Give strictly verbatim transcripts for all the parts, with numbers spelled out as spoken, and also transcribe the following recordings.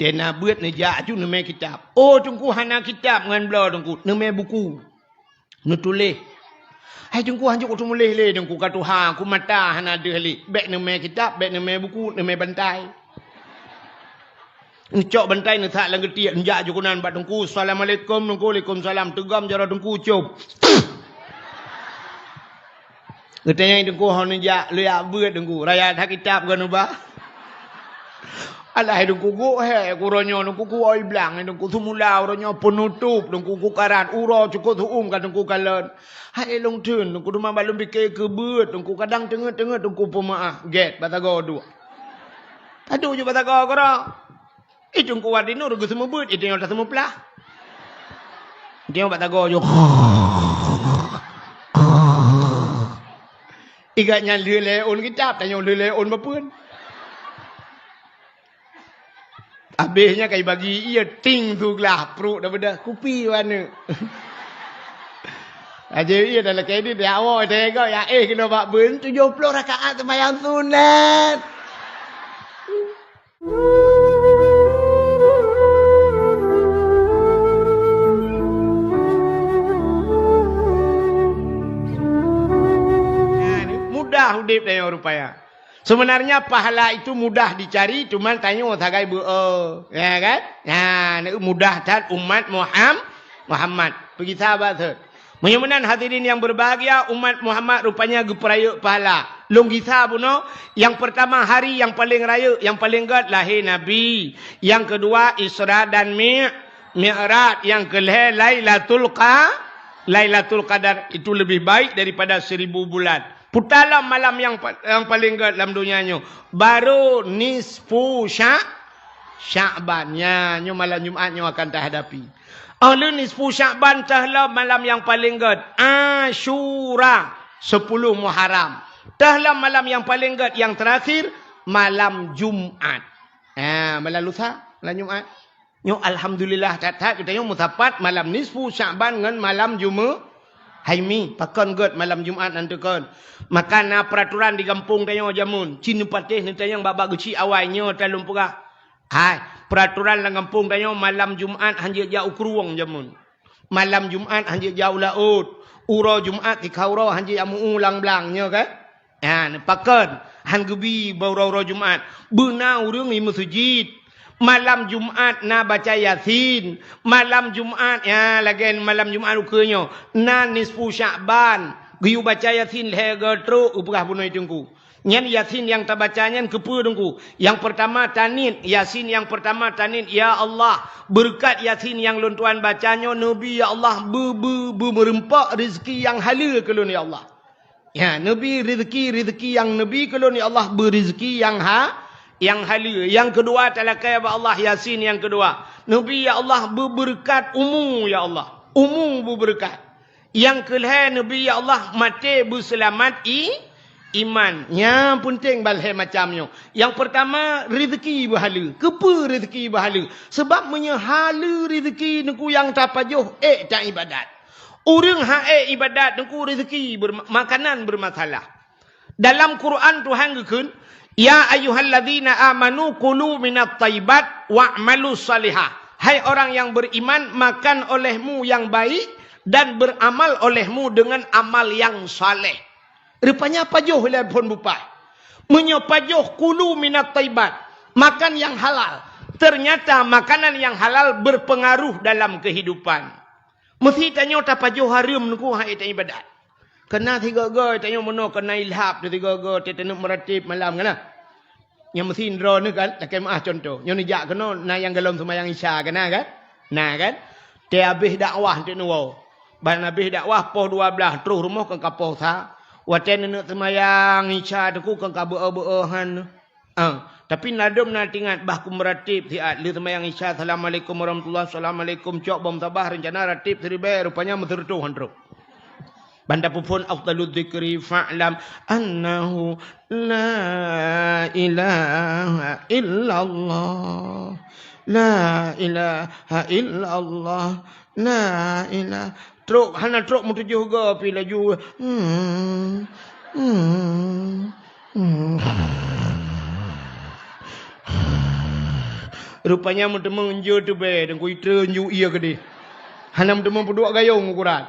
Teuma beuet neujak aju neumè kitab. Oh, Teungku hana kitab ngon bloe Teungku, neumè buku. Neutuléh. Hai Teungku, hanjeuet kuteumuléh lé Teungku, ka tuha, ku mata hana deuh lé. Bèk neumè kitab, bèk neumè buku, neumè bantai. Neucok bantai neusak lam geutiek, neujak aju keunan bak Teungku. "Assalamualaikum Teungku." "Waalaikumsalam." Teugom jaroe Teungku, cop. Geutanyong Teungku, "Ho neujak, lé jak beuet Teungku, raya that kitab keu neuba?" Alah Teungku, gok hèk ku uroe nyoe Teungku, ku oi blang Teungku, seumula uroe nyoe peunutôp Teungku, ku karat, uroe cukôp seu-uem ka Teungku kalon. Hai lôn theun Teungku, teuma bak lôn pike keu beuet Teungku, kadang teungeut-teungeut Teungku peumeu'ah, gèt bak sagoe duek. Taduek ju bak sagoe keudroe. Ih, Teungku Wardinur geuseumeubeuet, ih, tanyoe taseumeuplah. Tanyoe bak sagoe ju. Ih, gobnyan lheueh lhèe ôn kitab, tanyoe lheueh lhèe ôn bak peuen. Abéh nyan ka jibagi ie ting su glah, pruet dah beudah kupi u aneuk. Aja ie dah lakèe dit, ya Allah, teuga ya éh keunoe bak beuen tujoh ploh rakaat seumayang sunat. Mudah udép tanyoe rupanya. Sebenarnya pahala itu mudah dicari, cuman tanyoe sagai beu-e, ya kan? Nah, mudah that umat Muham-, Muhammad. Peugisa bak sot. Meunyoe meunan hadirin yang berbahagia, umat Muhammad rupanya geupeurayeuk pahala. Lôn gisa bunoe, yang pertama hari yang paling rayeuk, yang paling gèt lahé Nabi. Yang kedua Isra dan Mi-, Mi'raj. Yang keulhèe Lailatul Qa-, Lailatul Qadar. Itu lebih baik daripada seribu bulan. Peue lom malam nyang pa-, nyang paleng gèt lam donya nyoe? Barô nisfu Sya-, Sya'ban. Nyan, nyoe malam Jumat nyoe akan tahadapi. Óh lheueh nisfu Sya'ban, teuh lom malam nyang paleng gèt, Asyura, sepuluh Muharram. Teuh lom malam nyang paleng gèt, nyang teurakhir, malam Jumat. Ha, malam lusa, malam Jumat. Nyoe alhamdulillah that-that geutanyoe meusapat malam nisfu Sya'ban ngon malam Jume-, hai mi, pakon gèt malam Jumat nyan teuh kon. Maka na peuraturan di gampông tanyoe jameun, ci neupatéh neutanyong bak-bak geuchik awai nyoe ta lôn peugah. Hai, peuraturan lam gampông tanyoe malam Jumat hanjeuet jak u krueng jameun. Malam Jumat hanjeuet jak u laôt. Uroe Jumat sikha uroe hanjeuet jak meu-u lam blang nyoe kan. Nyan, pakon han geubi bak uroe-uroe Jumat. Beuna ureuëng i meuseujid. Malam Jumat na baca Yasin. Malam Jumat, ya, lagèe malam Jumat ukeue nyoe, na nisfu Sya'ban. Geuyue baca Yasin lhèe go trok, geupeugah bunoe teungku. Nyan Yasin nyang tabaca nyan keupeue teungku? Nyang peurtama taniet, Yasin nyang peurtama taniet, "Ya Allah, beureukat Yasin nyang lôn tuan baca nyoe neubi, ya Allah, beu-, beu-, beumeureumpok reuzeki nyang haleue keu lôn, ya Allah." Ya, neubi reuzeki, reuzeki nyang neubi keu lôn, ya Allah, beureuzeki nyang ha-, nyang haleue. Nyang keudua talakèe bak Allah, Yasin nyang keudua. Neubi, ya Allah, beubeureukat umu, ya Allah. Umu beubeureukat. Nyang keulhèe neubi, ya Allah, maté beuseulamat i-, iman. Nyang peunteng ban lhèe macam nyoe. Nyang peurtama, reuzeki beuhaleue. Keupeue reuzeki beuhaleue? Sabab meunyoe haleue reuzeki teungku nyang tapajoh, ék taibadat. Ureuëng han ék ibadat teungku reuzeki berma-, makanan bermasalah. Dalam Quran Tuhan geukheun, "Ya ayyuhalladzina amanu kulu minat thayyibat wa'malus shalihah." Hai orang yang beriman, makan olehmu yang baik dan beramal olehmu dengan amal yang saleh. Rupanya pajoh ilèe phon bupah. Meunyoe pajoh kulu minat thayyibat, makan yang halal, ternyata makanan yang halal berpengaruh dalam kehidupan. Meusi tanyoe tapajoh hareuem teungku han ék taibadat. Keunan sigoe-goe tanyoe meunoe keunan ilhab sigoe-goe teuh taneuk meuratéb malam keunan. Nyang meusi droeneuh kan, lakèe meu'ah cuntoh. Nyoe neujak keunoe na nyang gohlom seumayang Isya keunan kan? Na kan? Teuh abéh dakwah teuk neuwoe. Ban abéh dakwah poh dua blaih troh rumoh kon ka poh sa. Watèe neuneuk seumayang Isya teungku kon ka beu-o-beu-o han. Ah, tapi na dum na teuingat bah ku meuratéb siat lheueh seumayang Isya, "Assalamualaikum warahmatullah, assalamualaikum," cok bom sabah reuncana ratéb siribèe, rupanya meuseureutoh han trok. Ban tapeuphon afdaludz dzikri fa'lam annahu la ilaha illallah. La ilaha illallah. La ilaha. Trok, hana trok meutujoh goe pi laju. Hmm. Hmm. Hmm. Rupanya meuteumé enjeu teubée, dan kuitre enjeu ie keudeh. Hana meuteumé peuduek gayong ukuran.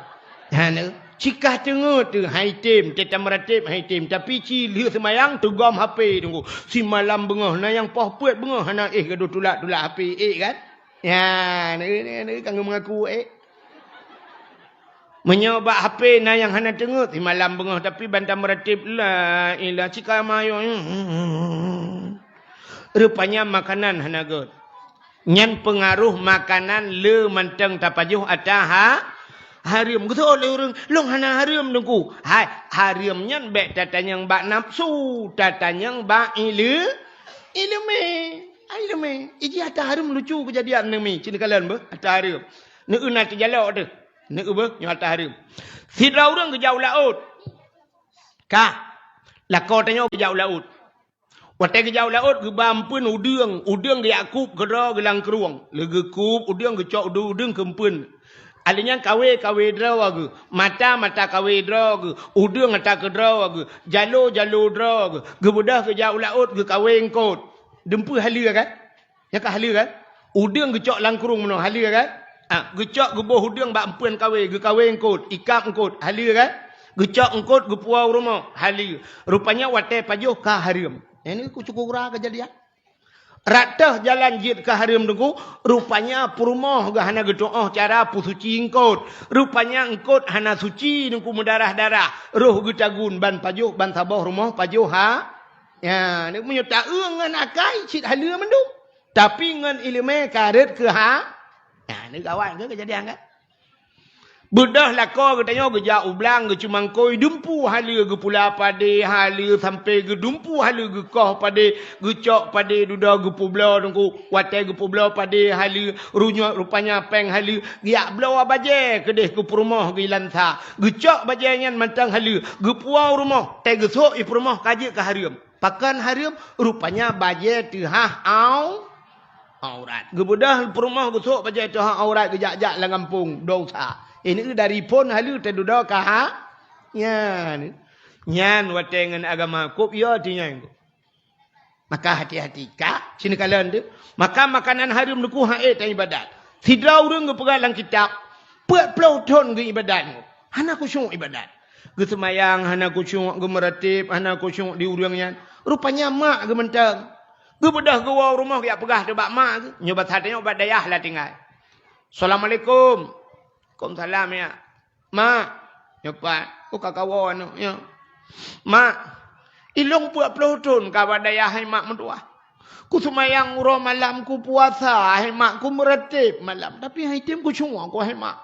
Hana. Cikah teungeut teuh, hai tem, teutam ratéb hai tem. Tapi ci lheueh seumayang, teugom H P teungku. Simalam beungoh, na nyang poh peuet beungoh, hana éh gadoh tulak-tulak H P, ék kan? Ya, ni, ni, ni, kanggo mengaku, ék. Meunyoe bak H P na nyang hana teungeut, simalam beungoh tapi bantam meuratéb, la ilah cika mayo. Rupanya makanan hana gét. Nyan peungaroh makanan le mantong tapajoh ata ha-, hareuem. Geutôh lé ureuëng, "Lôn hana hareuem, Teungku." Hai, hareuem nyan bék tatanyong bak nafsu, tatanyong bak ile-, ileumé. Ai ileumé. Iji ata hareuem lucu keujadian neumi, cit kalon beuh, ata hareuem. Neueu na teujalok teuh. Neueu beuh nyoe ata hareuem. Sidroe ureuëng geujak u laôt. Ka. Lakoe tanyoe geujak u laôt. Watée geujak u laôt geuba eumpeuen udeueng, udeueng geujak kueb keudroe geulang krueng. Lé geukub udeueng geucok udeueng, udeueng keu eumpeuen. Alèh nyan kawé, kawé droe geuh, mata, mata kawé droe geuh, udeueng ata keudroe geuh, jalo, jalo droe geuh. Geubeudôh geujak u laôt geukawé eungkôt. Dumpeue haleue kan? Nyan ka haleue kan? Udeueng geucok lam krueng meunoe, haleue kan? Ah, geucok geuboh udeueng bak eumpeuen kawé, geukawé eungkôt, ikab eungkôt, haleue kan? Geucok eungkôt geupuwoe u rumoh, haleue. Rupanya watée pajoh ka hareuem. Nyan keu syukoe gura keujadian. Rot teuh jalan jeuet ka hareuem Teungku, rupanya peurumoh geuh hana geutuoh cara peusuci eungkôt. Rupanya eungkôt hana suci Teungku, meudarah-darah. Roh geutagun ban pajoh, ban saboh rumoh pajoh ha. Ya, meunyoe taeu ngon akai cit haleue mandum. Tapi ngon ileumé ka rhot keu ha. Nah, ni gawat ke keujadian kan? Beudôh lakoe geutanyoe geujak u blang geucumangkôi dumpeue haleue, geupula padé haleue sampoe geudumpeue haleue, geukoh padé, geucok padé dudoe geupeubloe Teungku. Watée geupeubloe padé haleue, runyok rupanya péng haleue, geujak bloe bajée keudeh keu peurumoh geuilansa. Geucok bajée nyan mantong haleue, geupuwoe u rumoh, tée geusôk i peurumoh ka jeuet ka hareuem. Pakon hareuem? Rupanya bajée teuhah au-, aurat. Geubeudôh peurumoh geusôk bajée teuhah aurat geujak-jak lam gampông, dosa. Ini dari phon haleue teududoe ka ha-, nyan. Nyan watée ngon agama kôb yo tinyan. Maka hati-hati ka, sini kalon tu. Maka makanan hareuem Teungku han ék taibadat. Sidroe ureuëng geupeugah lam kitab, peuet ploh thon geuibadat. Hana khusyuk ibadat. Geuseumayang hana khusyuk, geumeuratéb hana khusyuk di ureuëng nyan. Rupanya mak geuh mantong. Geubeudôh geuwoe u rumoh geujak peugah teuh bak mak geuh. Nyoe basa tanyoe bak dayah lah tinggai. "Assalamualaikum." "Waalaikumsalam, ya." "Mak." "Nyoe pat." Oh, ka kawoe aneuk nyoe. "Mak, ilôn peuet ploh thon ka bak dayah hai mak meutuwah. Kuseumayang uroe malam, kupuasa hai mak, kumeuratéb malam, tapi han item khusyuk ku hai mak.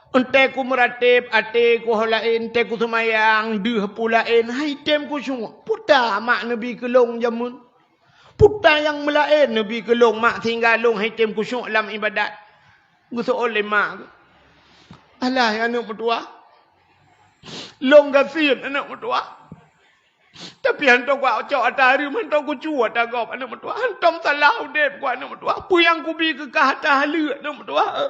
Entée kumeuratéb até ku ho laén, entée kuseumayang deuh peue laén, han item khusyuk. Peue ta mak neubi keu lôn jameun? Peue ta nyang meulaén neubi keu lôn mak sehingga lôn han item khusyuk lam ibadat?" Geuseuôt lé mak geuh. "Alah, aneuk meutuwah. Lôn gasien aneuk meutuwah. Tapi hantom kucok ata hareuem, hantom kucue ata gob aneuk meutuwah. Hantom salah udeb ku aneuk meutuwah. Peue nyang kubi keu kah ata haleue aneuk meutuwah.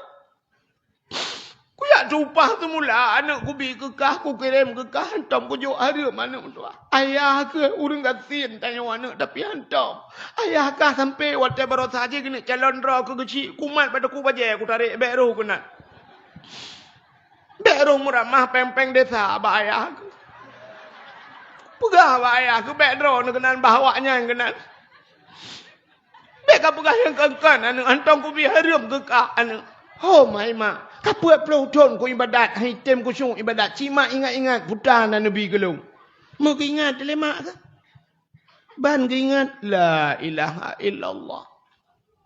Kujak tupah seumula aneuk kubi keu kah, kukirém keu kah, hantom kujok hareuem aneuk meutuwah. Ayah kheueh ureuëng gasien tanyoe aneuk, tapi hantom. Ayah kah sampoe watée baroesa jih keuneuk calon droe keu geuchik, kumat bak teungku bajée kutarek, bék roh keunan. Bék roh meuramah péng-péng desa bak ayah kheueh. Peugah bak ayah kheueh bék droeneuh keunan, bah awaknyan keunan. Bék kapeugah nyang kon-kon aneuk, hantom kubi hareuem keu kah aneuk. Ho mai mak, ka peuet ploh thon kuibadat, han item khusyuk ibadat, cit mak ingat-ingat peue ta na neubi keu lôn. Meugeuingat lé mak kah? Ban geuingat, la ilaha illallah.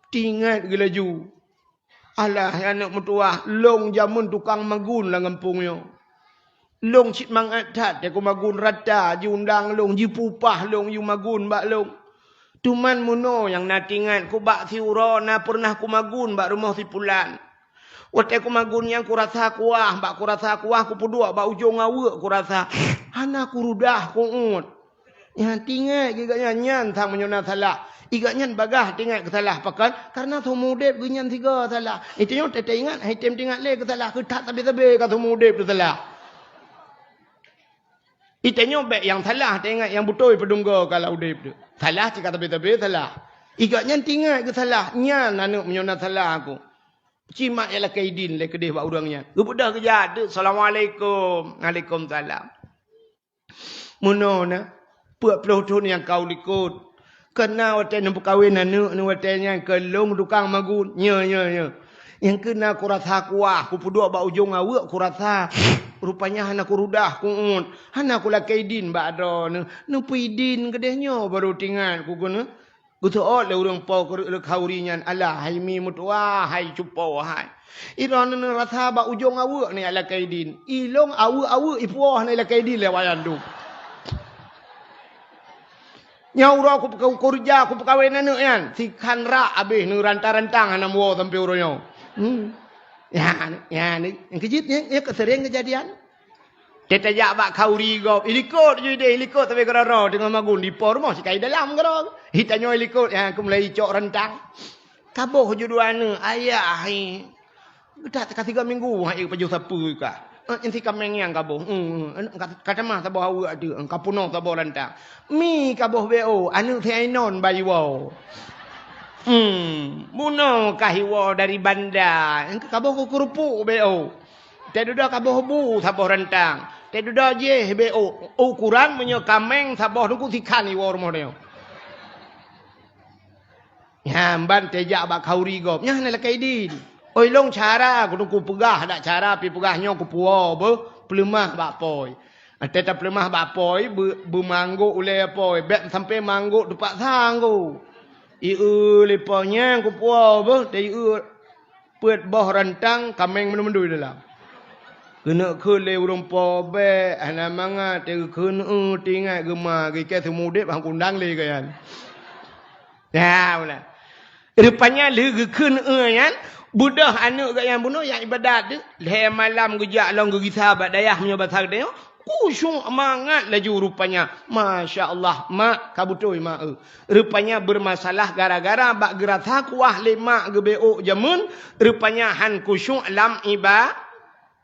Teuingat geuh laju. Alah, aneuk meutuwah, lôn jameun tukang magun lam gampông nyoe. Lôn cit mangat that teuh kumagun, rata jiundang lôn, jipeupah lôn, jimagun bak lôn. Teuma meunoe nyang na teuingat ku, bak siuroe na peureunah kumagun bak rumoh si pulan. Watée kumagun nyan kurasa kuah, bak kurasa kuah kupeuduek bak ujong aweuek kurasa. Hana kurudah kuuet. Nyan teuingat geuh gobnyan, nyan sang meunyoe na salah. Gobnyan bagaih teuingat keu salah, pakon? Kareuna seumeu udeb geuh nyan sigoe salah. Itu nyoe teuingat, han item teuingat lé keu salah, keu that sabe-sabe ka seumeu udeb teuh salah. Itanyoe bék nyang salah teuingat, nyang beutôi peudunggo ka lam udeb teuh. Salah cit ka sabe-sabe salah. Igak nyan tingat geusalah, nyan aneuk meunyoe na salah aku. Cimat ya lakée idin lé keudeh bak ureuëng nyan. Geubeudôh geujak, "Assalamualaikum." "Waalaikumsalam." Meunoe na, peuet ploh thon nyang ka u likot. Keu na watée neupeukawen aneuk neuh watée nyan keu lôn tukang magun. Nyo, nyo, nyo. Nyang keu na kurasa kuah, kupeuduek bak ujong aweuek kurasa. Rupanya hana kurudah kuuet. Hana kulakée idin bak droeneuh. Neupeuidin keudeh nyoe barô tingat ku keuneuk. Geuseuôt lé ureuëng po keu reuek-reuek khauri nyan, "Alah, hai mi meutuwah, hai cupo, hai. Droeneuh neurasa bak ujong aweuek nyan lakée idin. Ilong aweuek-aweuek ipuwoh nyan lakée idin lé wayang dum. Nyoe uroe ku, ku, kukeureuja, kupeukawen aneuk nyan, sikhan rak abéh neurantang-rantang hana meuwoe sampoe uroe nyoe." Hmm. Nyan, nyan, nyang keujeuet nyan, nyan sering keujadian. Teutajak bak khauri gob, ilikot ju ideh, ilikot sabe keudroe-droe teungoh magun di po rumoh sikai dalam keudroe. Itanyoe ilikot, ya, keu mulai icok rantang. Kaboh ju dua aneuk, ayah, hai. Geutak teuka tiga minggu, hai, pajoh sapeue ka. Eh, inti kameng nyang kaboh. Hmm, hmm, ka, ka tamah saboh aweuek tu, ka punoh saboh rantang. Mi kaboh B O, aneuk si Ainon bayi woe. Hmm, bunoe ka hiwoe dari banda, kaboh keu keurupuk B O. Teududoe kaboh bu saboh rantang. Teududoe jih B O, ukuran meunyoe kameng saboh teungku sikhan iwoe rumoh nyoe. Nyan ban teuh jak bak khauri gob. Nyan hana lakée idin. Oi lôn cara, ku teungku peugah dak cara pi peugah nyoe kupuwoe beuh peuleumah bak poi. Watée tapeuleumah bak poi, beu-, beumanggok ulée poi, bék sampoe manggok teupaksa nggo. Ieu lé poi nyan kupuwoe beuh, teuieu Peuet boh rantang kameng meundu-meundu dalam. Keuneuk kheun lé ureuëng po bék, hana mangat, teukheun eu tingat geuma, geukée seumudeb hang kundang lé keu nyan. Nah, meunan. Rupanya lheueh geukheun eu nyan, beudôh aneuk geuh nyan bunoe nyang ibadat teuh, lhée malam geujak lom geugisa bak dayah meunyoe basa geutanyoe, khusyuk mangat laju rupanya. Masya Allah, mak ka beutôi mak eu. Rupanya beureumasalah gara-gara bak geurasa kuah lé mak geubeok jameun, rupanya han khusyuk lam iba-,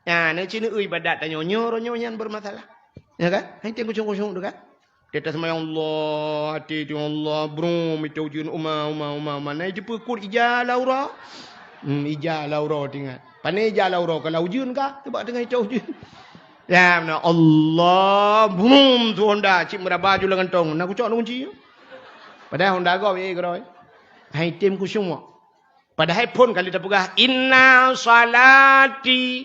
nyan, na cit ibadat tanyoe, nyoe uroe nyoe nyan beureumasalah. Ya kan? Hai tem khusyuk-khusyuk tu kan? Teuka seumayang Allah, até tu Allah, brum, itu ujeuen uma, uma, uma, uma. Na itu peukut ija laura. Hmm, ija laura tingat. Pane ija laura, kalau ujeuen ka, sebab tengah itu ujeuen. Ya, na Allah, brum, tu Honda, cit meuraba ju lam kantong. Na kucok na kunci. Padahai Honda gob, eh, keudroe. Hai tem khusyuk. Padahai phon kali tapeugah, "Inna salati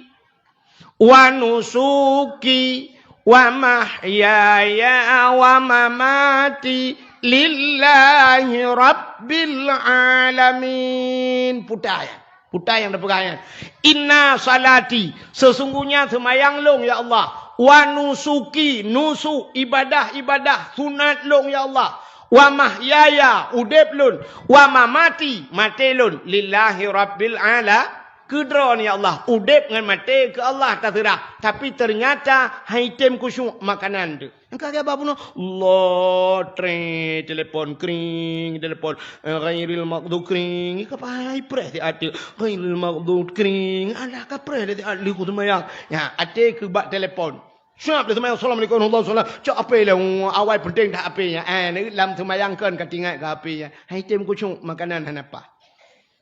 wa nusuki wa mahyaya wa mamati lillahi rabbil alamin." Puta ya. Puta nyang tapeugah nyan. "Inna salati, sesungguhnya seumayang lôn, ya Allah, wa nusuki, nusuk, ibadah-ibadah sunat lôn, ya Allah, wa mahyaya, udeb lôn, wa mamati, maté lôn, lillahi rabbil ala-, keu Droe, ya Allah, udeb ngon maté keu Allah taseurah, tapi teunyata hai tem khusyuk makanan teuh." Engka geuba bunoe, Allah, treng, telepon, kring, telepon, eh, ghairil maghdub, kring, ka payah preh siat teuk, ghairil maghdub, kring, alah ka preh lé siat lheueh kuseumayang. Nyan, até keu bak telepon. Siap lé seumayang, assalamualaikum warahmatullahi wabarakatuh. Cok H P lé, awai penting that H P nyan. Eh, lam seumayang kon ka tingat keu H P nyan. Hai tem khusyuk makanan hana paih.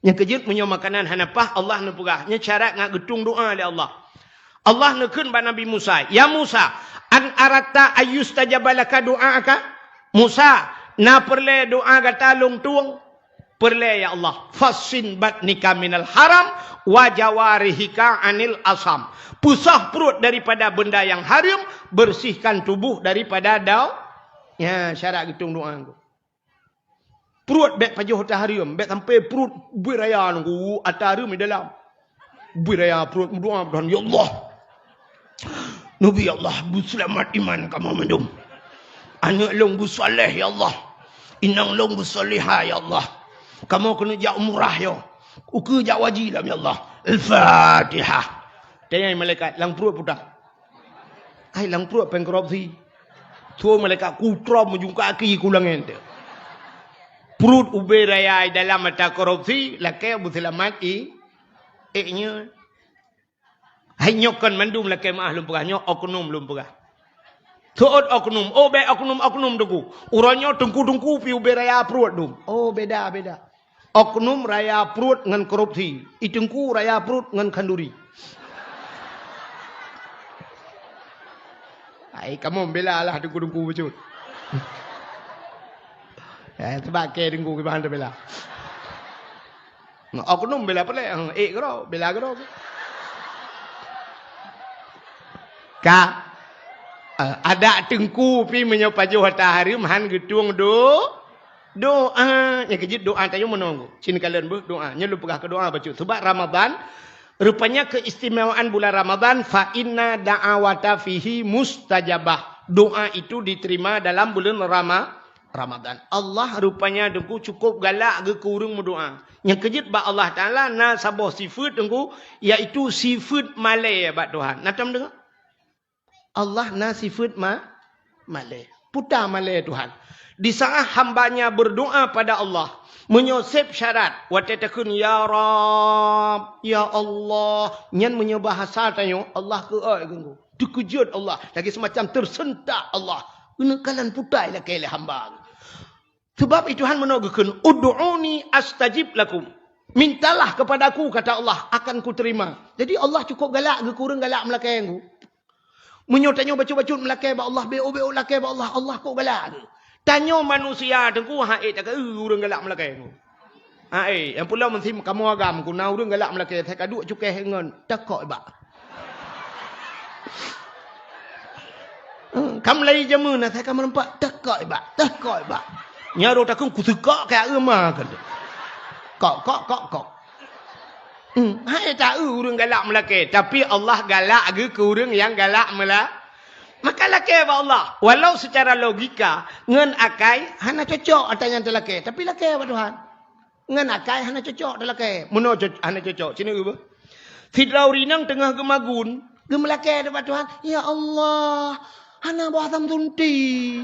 Nyang keujeuet meunyoe makanan hana paih, Allah neupeugah, nyan syarat ngat geutueng doa lé Allah. Allah neukheun bak Nabi Musa, "Ya Musa, an aratta ayyustajaba laka du'aaka?" "Musa, na peureulée doa gata lôn tueng?" "Peureulée, ya Allah." "Fassin batnika minal haram wa jawarihika anil asam." Peusah pruet daripada benda nyang hareuem, bersihkan tuboh daripada dau-, nyan syarat geutueng doa. Pruet bék pajoh ata hareuem, bék sampoe pruet ubé raya nunggu ata hareuem di dalam. Ubé raya pruet meudoa, "Ya Allah, neubi, ya Allah, beuseulamat iman kamoe mandum. Aneuk lôn beusaléh, ya Allah. Inong lôn beusalehah, ya Allah. Kamoe keuneuk jak umrah, ya. Ukeue jak waji lom, ya Allah. Al-Fatihah." Tanyong malaikat, "Lam pruet peue tan?" "Hai, lam pruet péng korupsi." Tuwo malaikat kutrom meujungka aki ku langét. Pruet ubé raya dalam ata korupsi, lakée beuseulamat i, ék nyoe. Hai nyoe kon mandum lakée meuah lôn peugah, nyoe oknum lôn peugah. Seuôt oknum, oh, bék oknum-oknum teungku. Uroe nyoe teungku-teungku pih ubé raya pruet dum. Oh, beda, beda. Oknum raya pruet ngon korupsi, i teungku raya pruet ngon khanduri. Ai, kamoe bela lah teungku-teungku bacut. Eh, sebab keu teungku kiban teubela. Oknum bela peulek, eh, ék keudroe, bela keudroe. Ka, eh, adak teungku pih meunyoe pajoh hareuem han geutueng do-, doa. Nyang keujeuet doa tanyoe meunoe. Cit neukalon beuh doa. Nyoe lôn peugah keu doa bacut. Sebab Ramadhan, rupanya keistimewaan bulan Ramadhan, fa inna da'awata fihi mustajabah. Doa itu diterima dalam bulan Rama-, Ramadhan. Allah rupanya teungku cukup galak geuh keu ureuëng meudoa. Nyang keujeuet bak Allah Taala na saboh sifeuet teungku, yaitu sifeuet malée bak Tuhan. Na tom deungoe? Allah na sifeuet ma-, malée. Puta malée Tuhan. Di saat hamba-Nya berdoa pada Allah, meunyoe seb syarat, watée takheun, "Ya Rabb, ya Allah," nyan meunyoe bahasa tanyoe, Allah keu-, oi, geuh. Teukeujot Allah, lagée seumacam teuseuntak Allah. Keuneuk kalon putai lakée lé hamba. Sabab i Tuhan meunoe geukheun, "Ud'uni astajib lakum." Mintalah kepada-Ku, kata Allah, akan Kuterima. Jadi Allah cukup galak geuh keu ureuëng galak meulakée ngon. Meunyoe tanyoe bacut-bacut meulakée bak Allah, béôt-béôt lakée bak Allah, Allah kok galak geuh. Tanyoe manusia teungku, hai, takeu ureuëng galak meulakée ngon. Hai, nyang pulo meusim kamoe agam ku na ureuëng galak meulakée, sai ka duek cukéh ngon, takok bak. Hmm, ka mulai jameun na sai ka meureumpok, takok bak, takok bak. Nyan roh takheun kuseukok keu aeuma keu. Kok, kok, kok, kok. Hmm, hai ta ureuëng galak meulakée, tapi Allah galak geuh keu ureuëng nyang galak meula-, maka lakée bak Allah. Walau secara logika, ngon akai hana cocok ata nyang talakée, tapi lakée bak Tuhan. Ngon akai hana cocok talakée. Meunoe co-, hana cocok, cit na beuh. Sidroe ureuëng inong teungoh geumagun, geumeulakée bak Tuhan, "Ya Allah, hana boh asam sunti."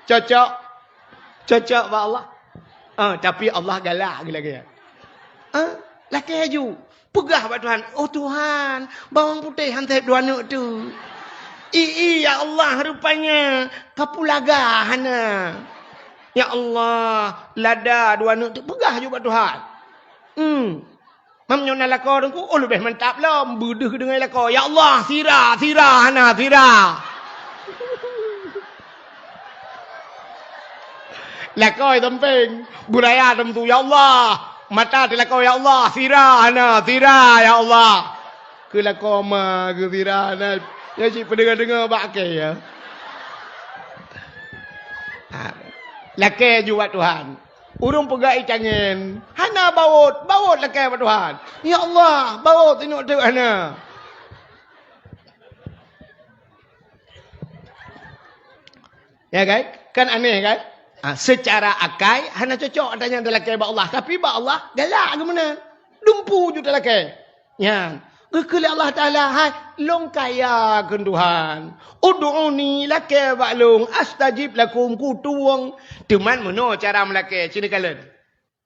Cocok? Cocok bak Allah? Ah, tapi Allah galak geuh lakée. Ah, lakée ju. Peugah bak Tuhan, "Oh Tuhan, bawang putéh han seb dua neuk teuk. I, i, ya Allah, rupanya kapulaga hana. Ya Allah, lada dua neuk teuk." Peugah ju bak Tuhan. Hmm. Meunyoe na lakoe teungku, oh, leubeh mantap lom, beudeuh deungon lakoe, "Ya Allah, sira, sira hana, sira." Lakoe sampéng, beuraya teumeusu, "Ya Allah." Mata teuh lakoe, "Ya Allah, sira hana, sira, ya Allah." Keu lakoe ma geuh sira hana, nyan cit peudeungoe-deungoe bak akai, ya. Ha. Lakée ju bak Tuhan. Ureuëng peugah ié tangen, hana bawot, bawot lakée bak Tuhan. "Ya Allah, bawot singoh teuk hana." Ya kan? Kan aneh kan? Ha, secara akai hana cocok ata nyang talakée bak Allah, tapi bak Allah galak geuh meunan. Dumpu ju talakée. Nyan, geukheun lé Allah Taala, "Hai, lôn kaya kheun Tuhan. Ud'uni, lakée bak lôn, astajib lakum, kutueng." Teuma meunoe cara meulakée, cit neukalon.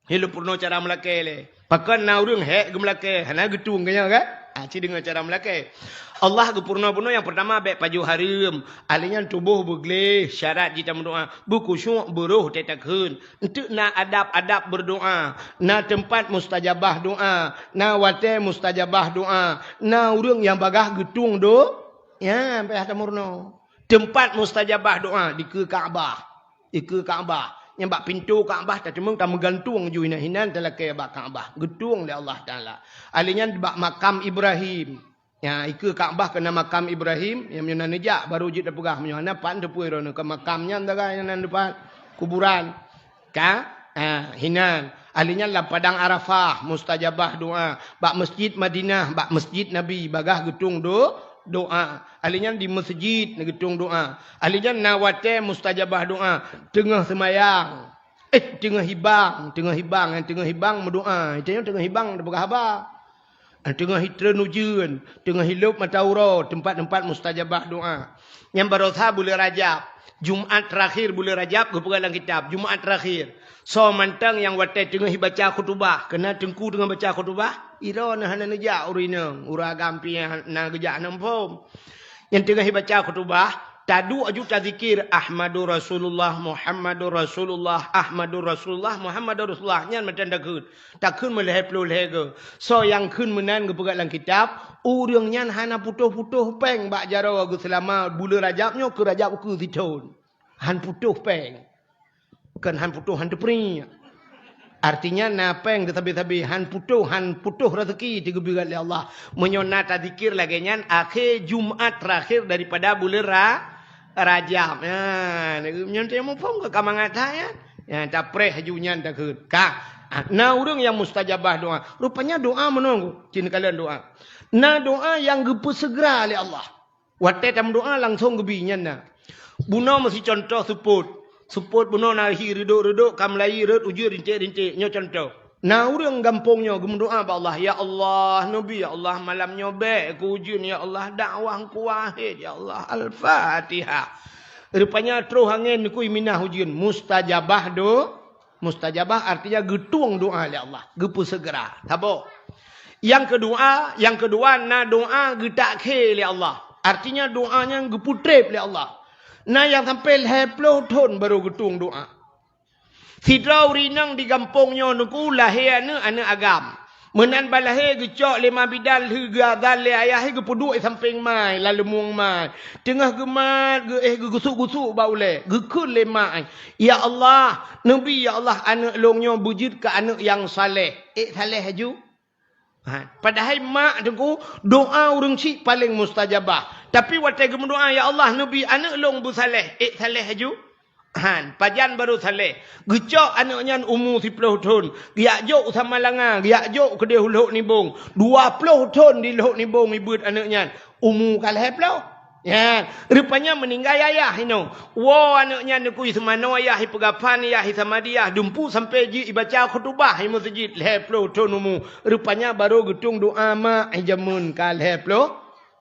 Lôn peurunoe cara meulakée lé. Pakon na ureuëng hék geumeulakée, hana geutueng geuh nyan kan? Ah, cit deungoe cara meulakée. Allah geupeurunoe-peurunoe nyang peurtama bék pajoh hareuem, ahli nyan tuboh beugleh, syarat jih tameudoá, beukhusyuk, beuroh teutakheun. Enteuk na adab-adab berdoa, na teumpat mustajabah doa, na watée mustajabah doa, na ureuëng nyang bagaih geutueng do-, nyan payah tameurunoe. Teumpat mustajabah doa dikeue Ka'bah. Dikeue Ka'bah. Nyang bak pintoe Ka'bah tateumeung tameugantueng ju hinan-hinan talakée bak Ka'bah. Geutueng lé Allah Taala. Ahli nyan bak makam Ibrahim. Nya, ikeue Ka'bah keu na makam Ibrahim, nyang meunyoe na neujak, baru jeuet tapeugah, meunyoe hana, pat teupeue droeneuh keu makam nyan, sagai nyan na pat kuburan. Ka? Ah, hinan. Ahli nyan lam padang Arafah, mustajabah doa. Bak Masjid Madinah, bak Masjid Nabi, bagaih geutueng do-, doa. Ahli nyan di meuseujid geutueng doa. Ahli nyan na watée mustajabah doa, teungoh seumayang. Eh, teungoh hibang, teungoh hibang, nyang teungoh hibang meudoa. Itu nyang teungoh hibang tapeugah haba. Teungoh hi treun ujeuen, teungoh hi lôb mata uroe, teumpat-teumpat mustajabah doa. Nyang barosa buleuen Rajab, Jumat terakhir buleuen Rajab geupeugah lam kitab, Jumat terakhir. Soe mantong nyang watée teungoh hi baca khutubah, keu na teungku teungoh baca khutubah, droeneuh hana neujak ureuëng inong, ureuëng agam pih na geujak hana muphom. Nyang teungoh hi baca khutubah, Taduek aju tazikir, "Ahmadu Rasulullah, Muhammadu Rasulullah, Ahmadu Rasulullah, Muhammadu Rasulullah." Nyan mantong takheun. Takheun meulhèe ploh lhèe goe. Soe nyang kheun meunan geupeugah lam kitab, ureuëng nyan hana putôh-putôh péng bak jaroe geuseulama buleuen Rajab nyoe keu Rajab ukeue sithon. Han putôh péng. Kon han putôh, han teupriek. Artinya na péng teusabe-sabe, han putôh, han putôh raseuki teugeubri lé Allah. Meunyoe na tazikir lagée nyan, akhé Jumat terakhir daripada buleuen Ra-, Rajab. Nyan, nyoe teuh muphom keu ka mangat that nyan. Nyan tapreh aju nyan takheun. Ka, ah, na ureuëng nyang mustajabah doa. Rupanya doa meunoe, cit neukalon doa. Na doa nyang geupeuseugera lé Allah. Watée tameudoa langsong geubi nyan na. Bunoe meusicontoh seupôt. Seupôt bunoe na hi reudok-reudok, ka meulayi rot ujeuen rinték-rinték. Nyoe contoh. Na ureuëng gampông nyoe geumeudoa bak Allah, "Ya Allah, neubi, ya Allah, malam nyoe bék keu ujeuen, ya Allah, dakwah kuwahét, ya Allah." Al-Fatihah. Rupanya troh angén neukui minah ujeuen. Mustajabah do-, mustajabah artinya geutueng doa lé Allah, geupeuseugera. Saboh. Nyang keudua, nyang keudua na doa geutakhé lé Allah. Artinya doa nyan geupeutreb lé Allah. Na nyang sampai lhèe ploh thon barô geutueng doa. Sidroe ureuëng inong di gampông nyoe neukui lahé aneuëk, aneuëk agam. Meunan balahé geucok lé ma bidan lheueh geuazan lé ayah, geupeuduek sampéng mai, lam leumueng mai. Teungoh geumat, geuéh geugusuk-gusuk bak ulée, geukheun lé ma, "Ya Allah, neubi, ya Allah, aneuëk lôn nyoe beujeuet keu aneuëk nyang saleh." Ék saleh aju? Ha, padahai mak teungku, doa ureuëng syik paleng mustajabah. Tapi watée geumeudoa, "Ya Allah, neubi aneuëk lôn beusaleh," ék saleh aju? Han, pajan barô saleh. Geucok aneuëk nyan umu siploh thon, geujak jok u Samalanga, geujak jok keudeh u Lhok Nibong. Dua ploh thon di Lhok Nibong ibeuet aneuëk nyan, umu ka lhèe ploh. Nyan, rupanya meuninggai ayah inoe. Woe aneuëk nyan neukui seumanoe ayah, ipeugah phan ayah, isamadi ayah, dumpeue sampoe jih ibaca khutubah i meuseujid lhèe ploh thon umu. Rupanya barô geutueng doa mak, eh, jameun ka lhèe ploh,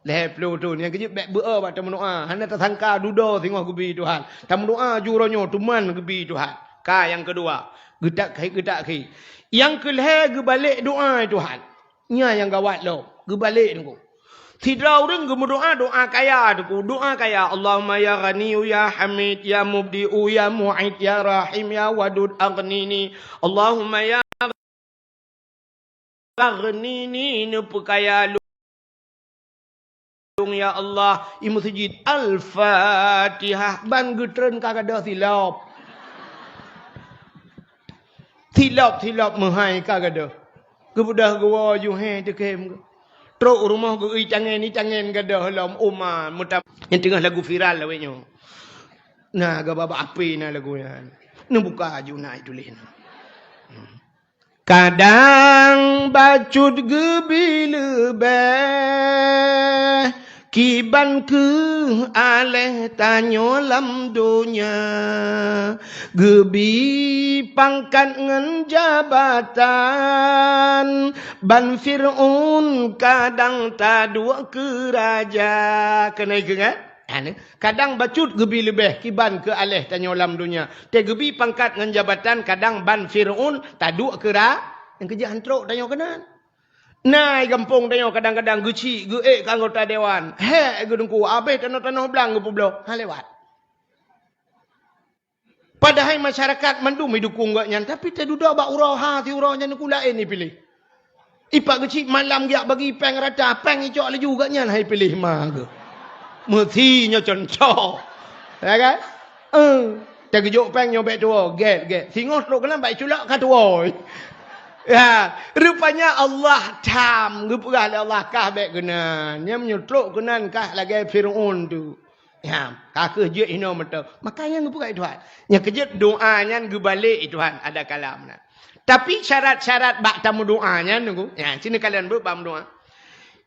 lhèe ploh thon. Nyang keujeuet bék beu-o bak tameudoa. Hana tasangka dudoe singoh geubi Tuhan. Tameudoa ju uroe nyoe teuma geubi Tuhan. Ka nyang keudua, geutak-, geutakhi. Nyang keulhèe geubalek doa Tuhan. Nyan nyang gawat lom, geubalek teungku. Sidroe ureuëng geumeudoa doa kaya teungku, doa kaya, "Allahumma ya Ghaniyyu ya Hamid ya Mubdi'u ya Mu'id ya Rahim ya Wadud aghnini." Allahumma ya Ghaniyyu, neupeukaya lôn, ya Allah, i meuseujid. Al-Fatihah, ban geutreun ka gadôh silop. Silop-silop meuhai ka gadôh. Geubeudôh geuwoe juhe teukem. Trok rumoh geu-, itangen, itangen gadôh lom uma meutam. Nyang teungoh lagu viral lawét nyoe. Nah, gaba bak api na lagu nyan. Neubuka aju na ituléh na. Kadang bacut geubi leubeh, kiban kheueh aléh tanyoe lam donya. Geubi pangkat ngon jabatan, ban Fir'aun kadang taduek keu raja. Keuneuk ingat? Anu, kadang bacut geubi leubeh kiban kheueh aléh tanyoe lam donya. Teuh geubi pangkat ngon jabatan, kadang ban Fir'aun taduek keu ra-, nyang keujeuet han trok tanyoe keunan. Na i gampông tanyoe kadang-kadang geuchik, geuék keu anggota dewan. Hék geuteungku, abéh tanoh-tanoh blang geupeubloe. Ha lewat. Padahai masyarakat mandum idukong gobnyan, tapi teududoe bak uroe ha siuroe nyan teungku laén ipiléh. Ipak geuchik malam geujak bagi péng rata, péng icok laju gobnyan hai piléh ma geuh. Meusi nyoe contoh. Ya kan? Eh, teugeujok péng nyoe bék tuwoe, gét, gét. Singoh trok keunan bak iculak ka tuwoe. Ya, rupanya Allah tham geupeugah lé Allah kah bék keunan. Nyan meunyoe trok keunan kah lagée Fir'aun tu. Ya, ka kheueh jeuet hinoe mantong. Maka nyan geupeugah lé Tuhan. Nyang keujeuet doa nyan geubalek lé Tuhan ada kalam na. Tapi syarat-syarat bak tameudoa nyan teungku. Ya, sini kalian beuet bak meudoa.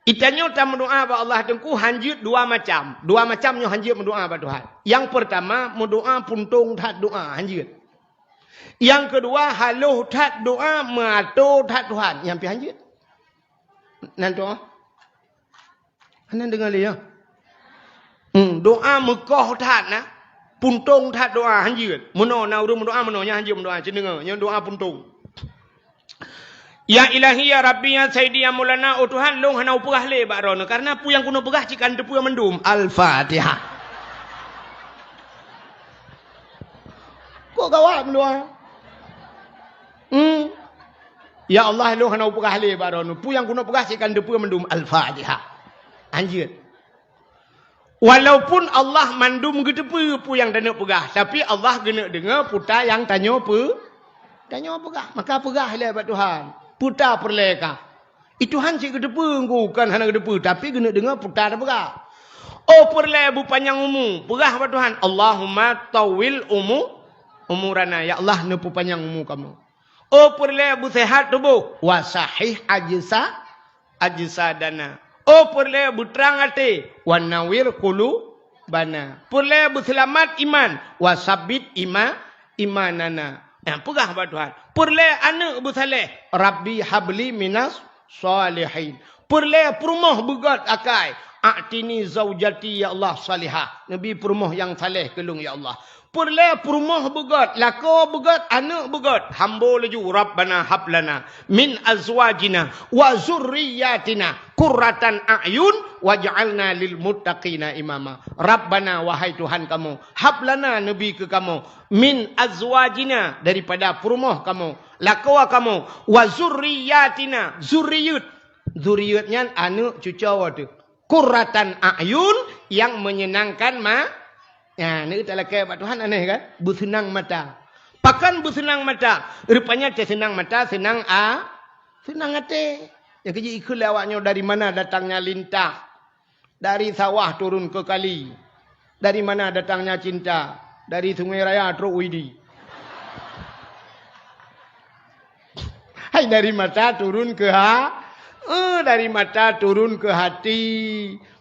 Itanyoe tameudoa bak Allah teungku han jeuet dua macam. Dua macam nyoe han jeuet meudoa bak Tuhan. Nyang peurtama, meudoa puntông that doa, han jeuet. Nyang keudua, haloh that doa, meuato that Tuhan. Nyan pih han jeuet. Nan doa. Hana deungoe lé, ya? Hmm, doa meukoh that na. Puntông that doa, han jeuet. Meunoe na ureuëng meudoa meunoe, nyan han jeuet meudoa. Cit deungoe, nyan doa puntông. Ya Ilahi, ya Rabbi, ya Sayyidi, ya Maulana, oh Tuhan, lôn hana upeugah lé bak droeneuh. Karena peue nyang keuneuk peugah cit ka neuteupeue mandum. Al-Fatihah. Gawat meudoa. Hmm. Ya Allah, lôn hana peugah lé bak droeneuh. Peue nyang keuneuk peugah cit ka neuteupeue mandum. Al-Fatihah. Hanjeuet. Walaupun Allah mandum geuteupeue peue nyang taneuk peugah, tapi Allah geuneuk deungoe peue nyang tanyoe peu-, tanyoe peugah. Maka peugah ilée bak Tuhan, peue peureulée kah. I Tuhan cit geuteupeue, kon hana geuteupeue, tapi geuneuk deungoe peue tapeugah. Oh peureulée beupanyang umu, peugah bak Tuhan, "Allahumma tawwil umu-, umurana." Ya Allah, neupeupanyang umu kamoe. Oh peureulée beuseuhat tuboh, "Wa sahih ajsa-, ajsadana." Oh peureulée beutrang até, "Wa nawwir qulubana." Peureulée beuseulamat iman, "Wa sabbit ima-, imanana." Nyang peugah bak Tuhan. Peureulée aneuëk beusaléh, "Rabbi habli minas shalihin." Peureulée peurumoh beugét akai, "A'tini zaujati ya Allah shalihah." Neubi peurumoh nyang saléh keu lôn ya Allah. Peureulée peurumoh beugét, lakoe beugét, aneuëk beugét, hambo laju, "Rabbana hablana min azwajina wa zurriyatina qurratan a'yun waj'alna lil muttaqina imama." Rabbana, wahai Tuhan kamoe, hablana, neubi keu kamoe, min azwajina, daripada peurumoh kamoe, lakoe kamoe, wa zurriyatina, zurieuet. Zurieuet nyan aneuëk cucoe teuh. Qurratan a'yun, nyang menyenangkan ma-, nyan, neutalakée bak Tuhan aneh kan? Beuseunang mata. Pakon beuseunang mata? Rupanya teuseunang mata, seunang a-, seunang até. Nyang keujeuet ikheun lé awak nyoe, dari mana datangnya lintah? Dari sawah turun ke kali. Dari mana datangnya cinta? Dari Sungai Raya trok u Idi. Hai dari mata turun ke ha-, eh, dari mata turun ke hati.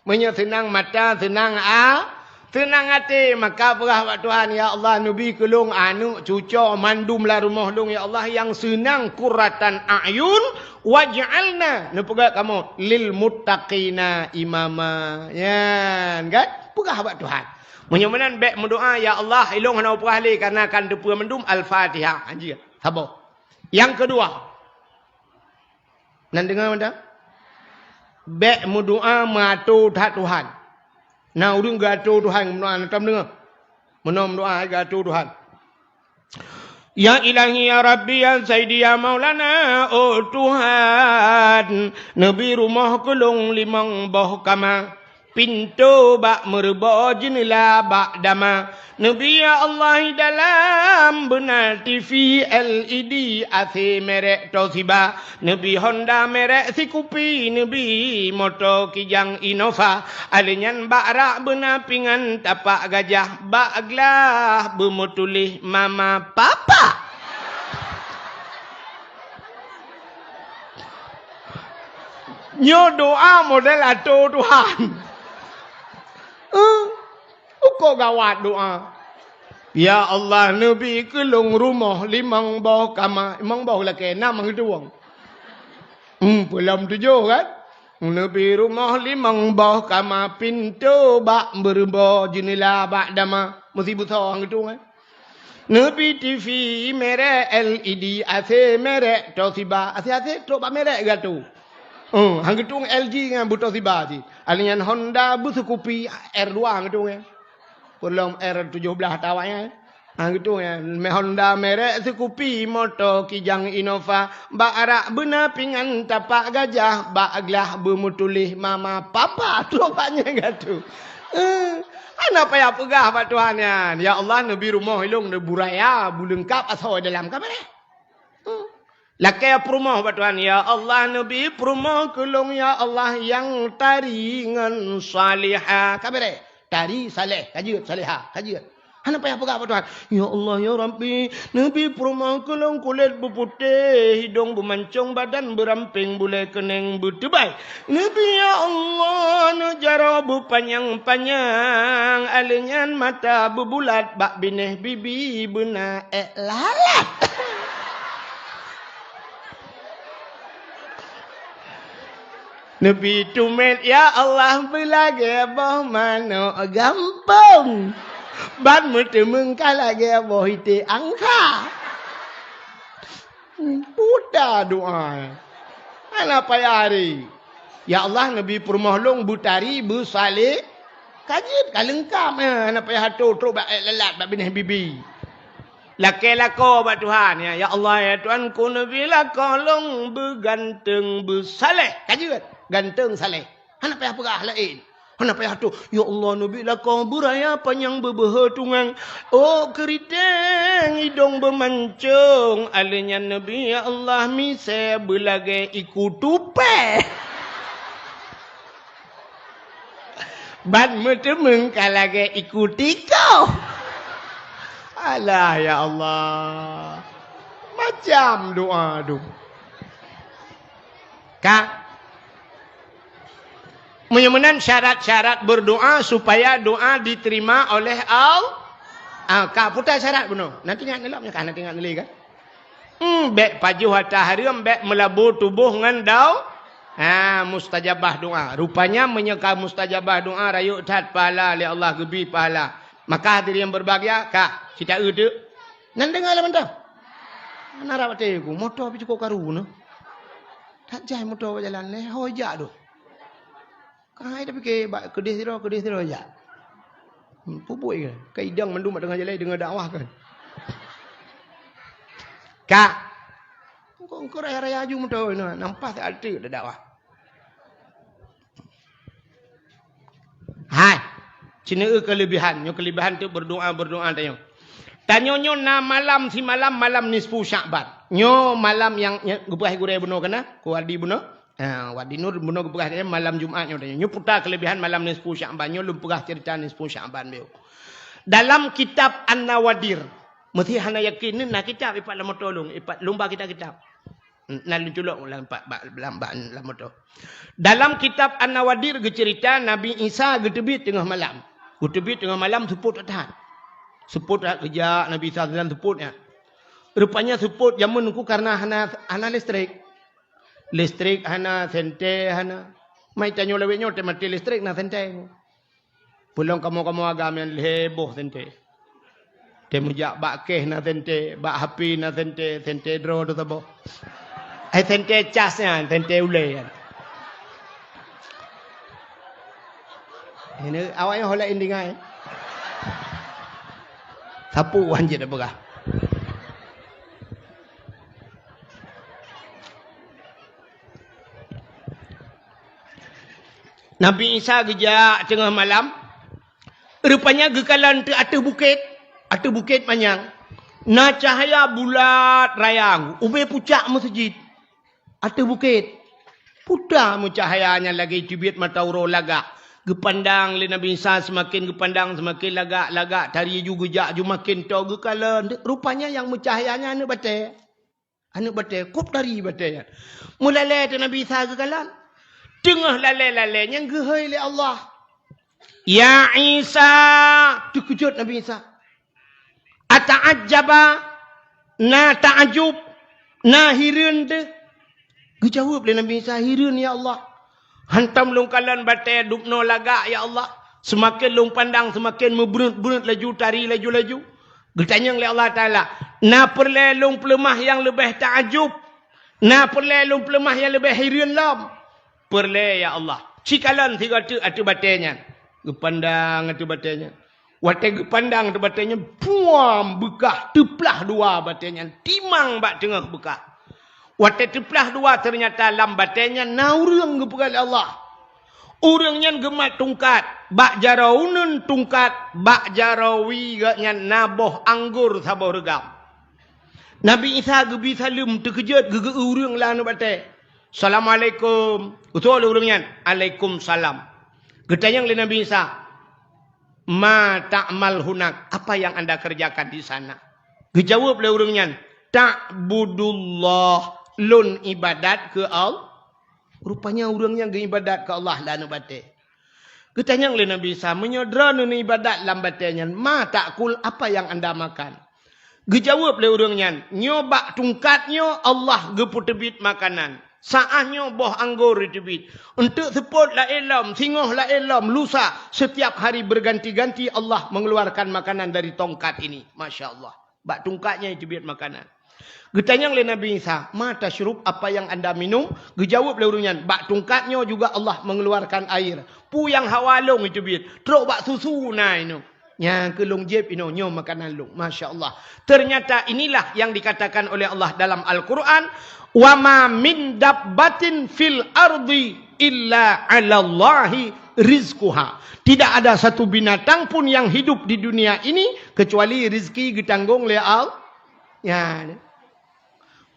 Meunyoe seunang mata, seunang a-, seunang até, maka peugah bak Tuhan, "Ya Allah, neubi keu lôn aneuëk cucoe mandum lam rumoh lôn, ya Allah, nyang seunang, qurratan a'yun, waj'alna," neupeugah kamoe, "lil muttaqina imama." Nyan, kan? Peugah bak Tuhan. Meunyoe meunan bék meudoa, "Ya Allah, ilôn hana peugah lé, karena kan teupeu mandum." Al-Fatihah. Hanjeuet. Saboh. Nyang keudua, nan deungoe mantong? Bék meudoa meuato that Tuhan. Na ureuëng geuato Tuhan meudoa, na tom deungoe? Meunoe meudoa geuato Tuhan. Ya Ilahi, ya Rabbi, ya Sayyidi, ya Maulana, oh Tuhan, neubi rumoh keu lôn limong boh kama. Pintoe bak meureubo, jeuneula bak dama. Neubi ya Allah dalam beuna T V L E D, A C merek Toshiba. Neubi Honda merek Scoopy, neubi moto Kijang Innova. Alèh nyan bak rak beuna pingan tapak gajah, bak glah beumeutuléh mama papa. Nyoe doa model ato Tuhan. Eh, uko gawat doa. Ya Allah, neubi keu lôn rumoh limong boh kama, limong boh lakée, nam heudueng. Hmm, peulom tujoh kan? Neubi rumoh limong boh kama, pintoe bak meureubo, jeuneula bak dama. Meusi beusoe hang geutung kan? Neubi T V merek L E D, A C merek Toshiba. A C, A C trok bak merek geuh tu. Oh, hang geutung L G nyan beu Toshiba cit. Alèh nyan Honda beu Scoopy R dua hang geutung nyan. Peulom R tujoh blah tawai nyan. Hang geutung nyan. Honda merek Scoopy, moto Kijang Innova. Bak rak beuna pingan tapak gajah, bak glah beumeutuléh mama papa. Trok bak nyan geuh tu. Eh, hana payah peugah bak Tuhan nyan, "Ya Allah, neubi rumoh ilôn, neubi raya, beu leungkap asoe dalam." Ka beureh. Hmm. Lakée peurumoh bak Tuhan, "Ya Allah, neubi peurumoh keu lôn, ya Allah, nyang tari ngon salihah." Ka beureh. Tari, saleh, ka jeuet, salihah, ka jeuet. Hana payah peugah bak Tuhan, "Ya Allah, ya Rabbi, neubi peurumoh keu lôn kulét beuputéh, idông beumancông, badan beurampéng, bulée keuneng beuteubai. Neubi, ya Allah, neujaroe beupanyang-panyang, alèh nyan mata beubulat, bak binéh bibi beuna ék lalat." Neubi tumet, ya Allah, beulagée boh manok gampông, ban meuteumeung ka lagée boh ité angsa. Buta doa. Hana payah hari. Ya Allah, neubi peurumoh lôn beutari, beusaleh, ka jeuet, ka leungkap, eh, hana payah ato trok bak ék lalat, bak binéh bibi. Lakée lakoe bak Tuhan, ya, "Ya Allah, ya Tuhanku, neubi lakoe lôn beuganteung beusaleh." Ka jeuet, ganteung saleh. Hana payah peugah laén. Hana payah tuh, "Ya Allah, neubi lakoe beuraya panyang beubeuhe tungang. Oh, keuriteng idong beumancong." Alèh nyan neubi, ya Allah, misé beulagée iku tupée. Ban meuteumeung ka lagée iku tikoh. Alah, ya Allah. Macam doa tu. Ka. Meunyoe meunan syarat-syarat berdoa supaya doa diterima oleh Allah. Ah, ka putar syarat bunoe. Nanti ingat lom nyoe ka, nanti ingat lé kan. Hmm, bék pajoh ata hareuem, bék meulabô tuboh ngon dau. Ha, mustajabah doa. Rupanya meunyoe ka mustajabah doa, rayeuk that pahala lé Allah, geubi pahala. Maka hadirin berbahagia, ka, cita eu teuk. Nan deungoe lé mantong. Hana rab até ku, moto pih cukôp karu nyoe. That jai moto bak jalan lé, ho jak doh. Ka hai tapike bak keudeh sidroe, keudeh sidroe jak. Hmm, pubuet ke? Ka idong mandum bak teungoh jalan deungoe dakwah kan. Ka. Engkau, engkau raya-raya aju moto nyoe, nampak até dakwah. Hai. Cina eu kelebihan, nyoe kelebihan tu berdoa, berdoa tanyoe. Tanyoe nyoe na malam simalam, malam nisfu Sya'ban. Nyoe malam nyang, nyang geupeugah gurée bunoe kana, ku Wadi bunoe. Ha, Wadi Nur bunoe geupeugah tadi malam Jumat nyoe tadi. Nyoe puta kelebihan malam nisfu Sya'ban. Nyoe lôn peugah cerita nisfu Sya'ban beu. Dalam kitab An-Nawadir, meusti hana yakin ni na kitab ipat lam moto lôn, ipat lôn ba kitab-kitab. Na lôn culok lam pat, bak, lam, bak, lam moto. Dalam kitab An-Nawadir geucerita Nabi Isa geuteubiet teungoh malam. Geuteubiet teungoh malam seupôt that. Seupôt that geujak Nabi Isa dalam seupôt nyan. Rupanya seupôt jameun ku karena hana, hana listrik. Listrik hana, senter hana. Mai tanyoe lawét nyoe teumaté listrik na senter. Peulom kamoe-kamoe agam nyan lhée boh senter. Teumeujak bak keh na senter, bak H P na senter, senter droe tu saboh. Eh, senter cas nyan, senter ulée nyan. Ini awak nyoe ho laén tinggai. Sapeue wan jeuet peugah. Nabi Isa geujak teungoh malam, rupanya geukalon teuk ateueh bukét, ateueh bukét manyang. Na cahya bulat raya ubé pucak meuseujid. Ateueh bukét. Puta meucahya nyan lagée teubiet mata uroe lagak. Geupandang lé Nabi Isa seumaken geupandang seumaken lagak, lagak tari ju geujak ju maken toe geukalon. Rupanya nyang meucahya nyan aneuëk batée. Aneuëk batée, kop tari batée nyan. Meulalée teuk Nabi Isa geukalon. Teungoh lalée-lalée nyan geuhôi lé Allah. "Ya Isa!" Teukeujot Nabi Isa. "Ata'ajjaba?" Na ta'ajub, na hireuen teuh. Geujaweueb lé Nabi Isa, "Hireuen, ya Allah. Hantom lôn kalon batée dubnoe lagak, ya Allah. Seumaken lôn pandang, seumaken meubreuet-breuet laju, tari laju-laju." Geutanyong lé Allah Taala, "Na peureulée lôn peuleumah nyang leubeh ta'ajub? Na peureulée lôn peuleumah nyang leubeh hireuen lom?" "Peureulée, ya Allah." "Ci kalon sigoe teuk ateueh batée nyan." Geupandang ateueh batée nyan. Watée geupandang ateueh batée nyan, puam beukah, teuplah dua batée nyan, timang bak teungoh beukah. Watée teuplah dua, teunyata lam batée nyan na ureuëng geupeugah lé Allah. Ureuëng nyan geumat tungkat, bak jaroe uneuen tungkat, bak jaroe wie geuh nyan na boh anggor saboh reugam. Nabi Isa geubi saleuem teukeujot geugeu ureuëng lam aneuëk batée. "Assalamualaikum." Geutôh lé ureuëng nyan, "Alaikumsalam." Geutanyong lé Nabi Isa, "Ma ta'mal hunak?" Apa yang anda kerjakan di sana? Geujaweueb lé ureuëng nyan, "Ta'budullah." Lôn ibadat keu Allah. Rupanya ureuëng nyan geuibadat keu Allah lam aneuëk batée. Geutanyong lé Nabi Isa, "Meunyoe droeneuh neuibadat lam batée nyan, ma ta'kul, apa yang anda makan?" Geujaweueb lé ureuëng nyan, "Nyoe bak tungkat nyoe Allah geupeuteubiet makanan. Saát nyoe boh anggor jiteubiet. Eunteuk seupôt laén lom, singoh laén lom, lusa, setiap hari berganti-ganti Allah mengeluarkan makanan dari tongkat ini." Masya Allah. Bak tungkat nyan jiteubiet makanan. Geutanyong lé Nabi Isa, "Ma tasyrub, apa yang anda minum?" Geujaweueb lé ureuëng nyan, "Bak tungkat nyoe juga Allah mengeluarkan air. Peue nyang hawa lôn jiteubiet, trok bak susu na inong." Nyang keu lôn jieb inoe nyoe makanan lôn. Masya Allah. Ternyata inilah yang dikatakan oleh Allah dalam Al-Quran, "Wa ma min dabbatin fil ardi illa 'alallahi rizquha." Tidak ada satu binatang pun yang hidup di dunia ini kecuali rezeki geutanggong lé Allah. Ya.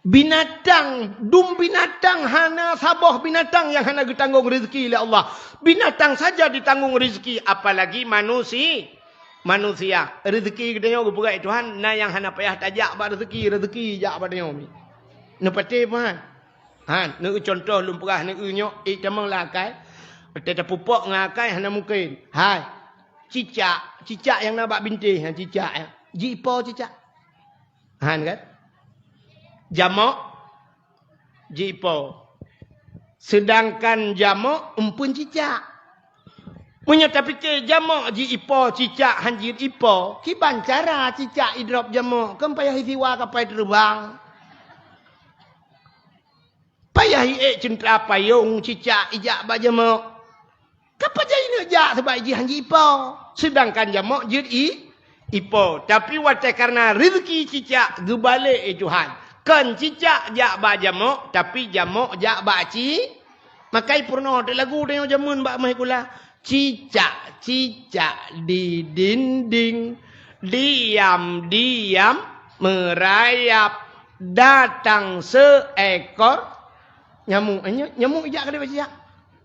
Binatang, dum binatang, hana saboh binatang nyang hana geutanggong rezeki lé Allah. Binatang saja ditanggong rezeki, apalagi manusi-, manusia. Rezeki geutanyoe geupeugah Tuhan, na nyang hana payah tajak bak rezeki, rezeki jak bak tanyoe mi. Neupatéh peue han? Han, neueu contoh lôn peugah neueu nyoe, ék tamong lam akai. Watée tapupok ngon akai hana mungken. Hai. Cicak, cicak nyang na bak bintéh, ha, cicak, ya. Jiipo cicak. Han kan? Jamok jiipo. Seudangkan jamok eumpeuen cicak. Meunyoe tapike jamok jiipo cicak han jeuet ipo, kiban cara cicak idrop jamok, kan payah isiwa kapai teureubang. Payah iék ceuntra payong cicak ijak bak jamok. Ka pajan ineuk jak sabab jih han jiipo. Seudangkan jamok jeuet i-, ipo. Tapi watée kareuna rezeki cicak geubalek lé Tuhan. Kon cicak jak bak jamok, tapi jamok jak bak ci-, makai peurunoe teuk lagu tanyoe jameun bak meuhikula. Cicak-cicak di dinding, diam-diam merayap, datang seekor nyamuk. Eh, ny-, nyamuk ijak keudeh bak cicak.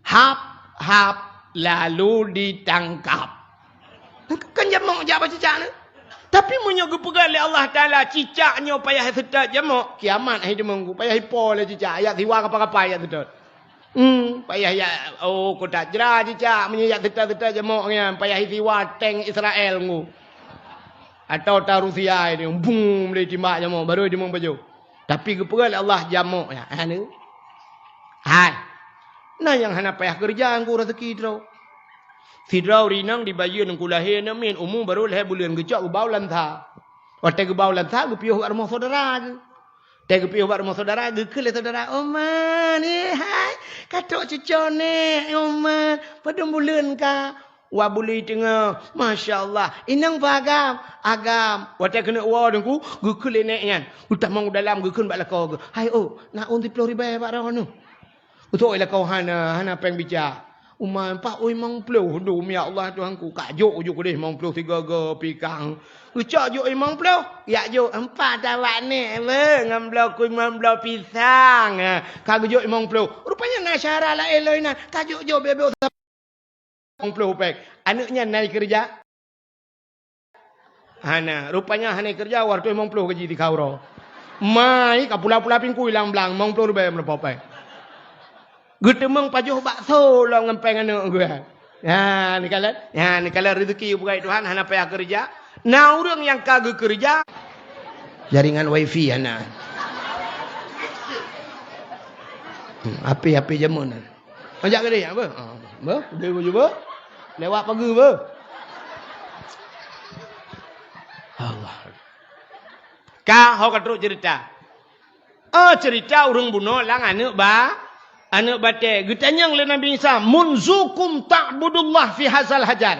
Hap, hap, lalu ditangkap. Kan jamok jak bak cicak ni. Tapi meunyoe geupeugah lé Allah Taala cicak nyoe payah seutôt jamok, kiamat hai teumanggu, payah ipo lé cicak, jak siwa kapa-kapa jak seutôt. Hmm, payah jak, oh, kota jra cicak, meunyoe jak seutôt-seutôt jamok nyan, payah isiwa tank Israel ngu. Atau ta Rusia ini, bum, lé timbak jamok, baru teumang pajoh. Tapi geupeugah lé Allah jamok nyan. Ha, ni. Hai. Na nyang hana payah keureuja ngon raseuki droe. Sidroe ureueng inong dibayeue ngon lahé aneuk miet, umu barô lhèe buleuen, geucok geubau lam sa. Watèe geubau lam sa, geupiôh bak rumoh syedara geuh. Watèe geupiôh bak rumoh syedara, geukheun lé syedara, "Oman, eh, hai, ka trôk cucoe nèk, Oman, padum buleuen ka?" Wah, buleuen teungoh, masya Allah. "Inong peue agam?" "Agam." Watèe keuneuk woe teungku, geukheun lé nèk nyan. Geutamong u dalam, geukheun bak lakoe geuh. "Hai, ôk, na ôn siplôh ribèe bak droeneuh." Geutrôk i lakoe, hana, hana péng bica. "Oman, pat ôn limong plôh dum, ya Allah Tuhanku." "Ka jôk, jôk keudeh limong plôh sigoe-goe pih kang." Geucok jôk limong plôh, jak jôk, "Empat awak nèk beuh, ngon bloe kueh, ngon bloe pisang." Ha, ka geujôk limong plôh. Rupanya na syedara laén lom inan, ka jôk-jôk bèk-bèk limong plôh péng. Aneuk nyan na jikeureuja? Hana. Rupanya hana jikeureuja, watèe limong plôh gaji tikha uroe. Mai ka pula-pula pingkui lam blang, limong plôh ribèe meurumpok péng. Geuteumeung pajoh bakso lom ngon péng aneuk geuh. Ha, neukalon. Ha, neukalon rezeki bukai Tuhan, hana payah keureuja. Na ureueng nyang ka geukeureuja. Jaringan wifi hana. Hmm, api-api jameun. Ajak keudeh, apa? Ah, apa? Udah, udah, apa? Lewat pagu, apa? Allah. Ka, ho ka trôk cerita. Oh, cerita ureueng bunoe lam aneuk ba-, aneuk batèe. Geutanyong lé Nabi Isa, "Munzukum ta'budullah fi hazal hajar?"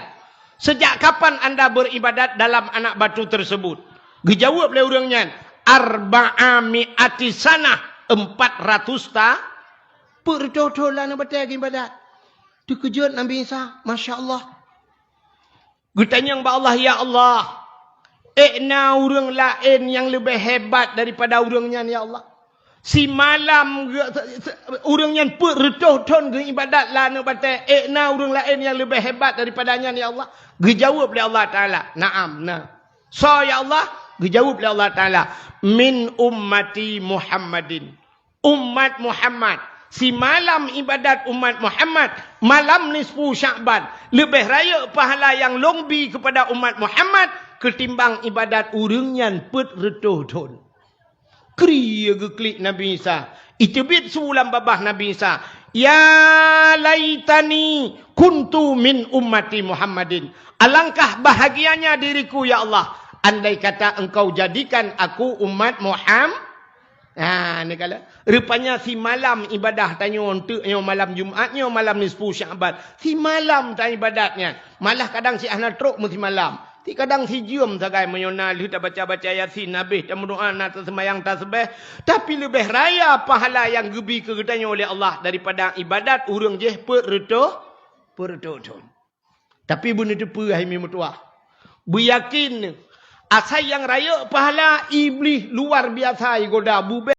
"Sejak kapan anda beribadat dalam anak batu tersebut?" Geujaweueb lé ureueng nyan, "Arba'a mi'ati sanah," empat ratus ta-, Peuet reutôh thôn lam aneuk batèe geuibadat. Teukeujot Nabi Isa, masya Allah. Geutanyong bak Allah, "Ya Allah, ék na ureueng laén nyang leubeh hebat daripada ureueng nyan, ya Allah? Simalam geu-, se-, se-, ureueng nyan peuet reutôh thôn geuibadat lam aneuk batèe, ék na ureueng laén nyang leubeh hebat daripada nyan, ya Allah?" Geujaweueb lé Allah Taala, "Na'am, na." "Soe, ya Allah?" Geujaweueb lé Allah Taala, "Min ummati Muhammadin." Umat Muhammad. Simalam ibadat umat Muhammad, malam nisfu Sya'ban, leubeh rayeuk pahala nyang lôn bi keupada umat Muhammad keutimbang ibadat ureueng nyan peuet reutôh thôn. Krie geuklik Nabi Isa. Iteubiet su lam babah Nabi Isa, "Ya laitani kuntu min ummati Muhammadin." Alangkah bahagianya diriku, ya Allah, andai kata Engkau jadikan aku umat Muham-, Ha, neukalon. Rupanya simalam ibadah tanyoe, eunteuk nyoe malam Jumat, nyoe malam nisfu Sya'ban. Simalam taibadat nyan. Malah kadang si hana trôk meusimalam. Ti kadang sijeuem sagai meunyoe na lheueh tabaca-baca Yasin, habéh tameudoa, na taseumayang tasbeh, tapi leubeh raya pahala nyang geubri keu geutanyoe lé Allah daripada ibadat ureuëng jih peuet reutôh, peuet reutôh thon. Tapi beuneuteupeue hai mi meutuwah, beuyakin asai nyang rayeuk pahala, Iblih luar biasa igoda, bube